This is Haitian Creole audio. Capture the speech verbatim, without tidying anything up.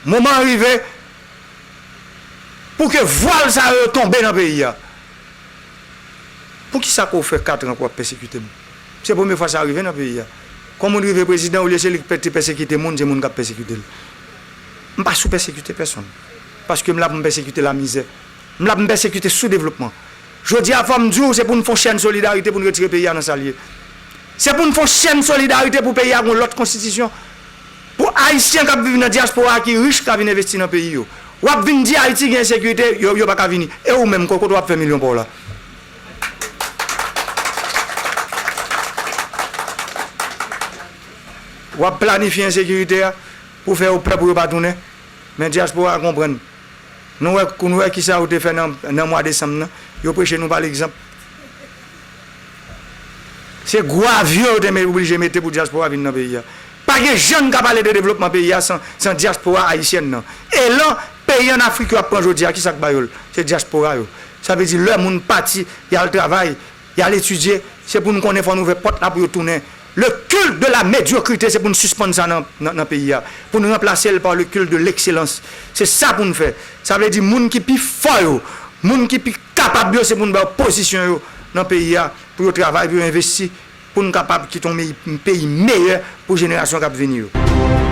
Moman an rive pou ke vwal sa yo tonbe nan peyi a. Poukisa ke w fè kat an ke w ap pèsekite m? Se premye fwa sa rive nan peyi a. Kon moun rive prezidan, olye se li ki te pèsekite moun, se moun k ap pèsekite l. M pa sou pèsekite pèsonn. Paske m la pou m pèsekite lamizè. M la pou m pèsekite soudevlopman. Jodi a, fò m di w, se pou n fè yon chèn solidarite pou n retire peyi a nan sa l ye. Se pou n fè yon chèn solidarite pou peyi a gen yon lòt konstitisyon. Pou Ayisyen k ap viv nan dyaspora a ki rich ka vin envesti nan peyi yo. W ap vin di Ayiti gen ensekirite, yo, yo pa ka vini. E ou menm, kote w ap fè milyon pa w la? W ap planifye ensekirite a pou fè yo pè pou yo pa tounen. Men dyaspora a konprann. Nou wè, nou wè kisa yo te fè nan, nan mwa desanm nan. Yo preche nou pa legzanp. Se gwo avyon yo te me-, oblije mete pou dyaspora vin nan peyi a. Pa gen jan n ka pale de devlopman peyi a san, san dyaspora ayisyèn nan. Elan peyi ann Afrik yo ap pran jodi a, kisa k ba yo l? Se dyaspora yo. Sa vle di lè moun pati, y al travay, y al etidye, se pou nou konnen fò nou ouvè pòt la pou yo tounen. Le culte de la médiocrité, se pou n sispann sa nan, nan, nan peyi a. Pou n ranplase l pa le culte de l'excellence. Se sa pou n fè. Sa vle di moun ki pi fò yo, moun ki pi kapab yo, se pou n ba yo pozisyon yo nan peyi a, pou yo travay, pou yo envesti, pou n kapab kite yon meyi-, peyi meyè pou jenerasyon k ap vini yo.